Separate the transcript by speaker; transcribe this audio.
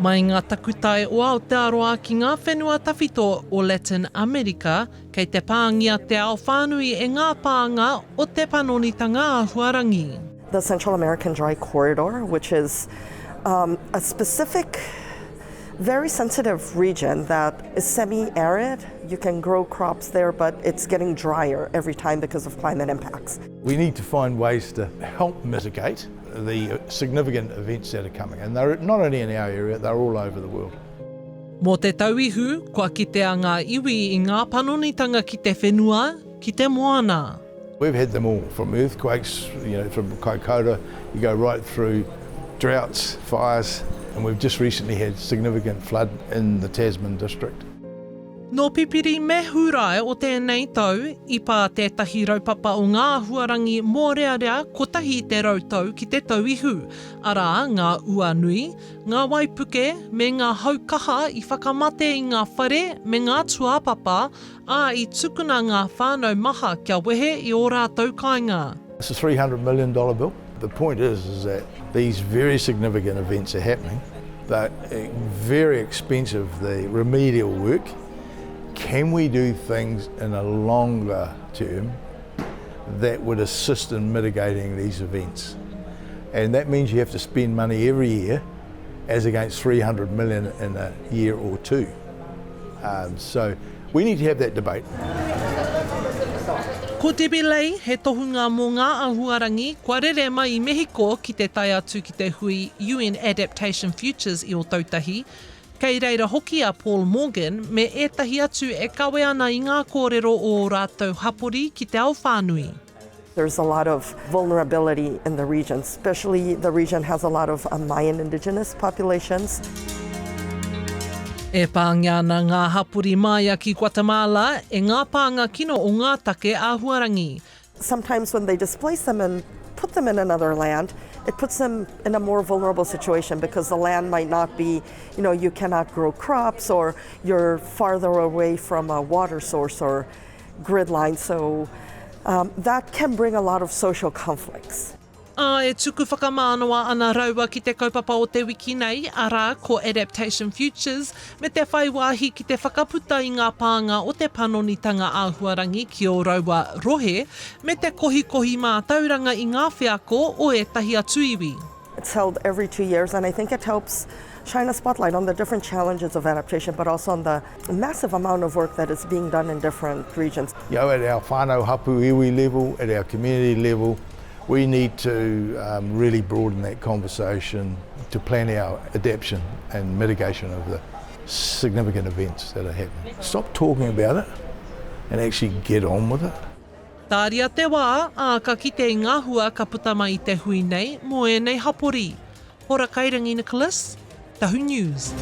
Speaker 1: Mai ngā takutai o Aotearoa ki ngā whenua tawhito o Latin Amerika, kei te pāngia te ao whānui e ngā pānga o te panonitanga āhuarangi.
Speaker 2: The Central American Dry Corridor, which is um, a specific very sensitive region that is semi-arid. You can grow crops there, but it's getting drier every time because of climate impacts.
Speaker 3: We need to find ways to help mitigate the significant events that are coming. And they're not only in our area, they're all over the world.
Speaker 1: Mō te tauihu, kua kitea ngā iwi i ngā panonitanga ki te whenua, ki te moana.
Speaker 3: We've had them all, from earthquakes, you know, from Kaikoura, you go right through droughts, fires, and we've just recently had significant flood in the Tasman district.
Speaker 1: Nō Pipiri me Hūrae o tēnei tau, i pā tētahi raupapa o ngā āhuarangi mōrearea kotahi te rautau ki te tauihu, arā, ngā ua nui, ngā waipuke me ngā hau kaha i whakamate i ngā whare me ngā tūāpapa, ā, i tukuna ngā whānau maha kia wehe i ō rātou kāinga.
Speaker 3: It's a $300 million bill. The point is, is that these very significant events are happening. They're very expensive, the remedial work. Can we do things in a longer term that would assist in mitigating these events? And that means you have to spend money every year as against 300 million in a year or two. Um, so we need to have that debate.
Speaker 1: Ko Debbie Ley, he tohunga mō ngā āhuarangi, kua rere mai i Mehiko ki te tae atu ki te hui UN Adaptation Futures i Ōtautahi. Kei reira hoki a Paul Morgan me ētahi atu e kawe ana i ngā kōrero o ō rātou hapori ki te ao whānui.
Speaker 2: There's a lot of vulnerability in the region, especially the region has a lot of uh, Mayan indigenous populations.
Speaker 1: E pāngia ana ngā hapori Maya ki Guatemala e ngā pānga kino o ngā take āhuarangi.
Speaker 2: Sometimes when they displace them and put them in another land, it puts them in a more vulnerable situation because the land might not be, you know, you cannot grow crops or you're farther away from a water source or grid line, so um, that can bring a lot of social conflicts.
Speaker 1: Ā, e tuku whakamānawa ana raua ki te kaupapa o te wiki nei, arā, ko Adaptation Futures, me te whai wāhi ki te whakaputa i ngā pānga o te panonitanga āhuarangi ki ō raua rohe, me te kohikohi mātauranga i ngā wheako o ētahi atu iwi.
Speaker 2: It's held every two years and I think it helps shine a spotlight on the different challenges of adaptation but also on the massive amount of work that is being done in different regions.
Speaker 3: You know, at our whānau hapu iwi level, at our community level, we need to um, really broaden that conversation to plan our adaptation and mitigation of the significant events that are happening. Stop talking about it and actually get on with it.
Speaker 1: Tāria te wā, ā, ka kite i ngā hua ka puta mai i te hui nei mō ēnei hapori. Hora Kairangi Nicholas, Tahu News.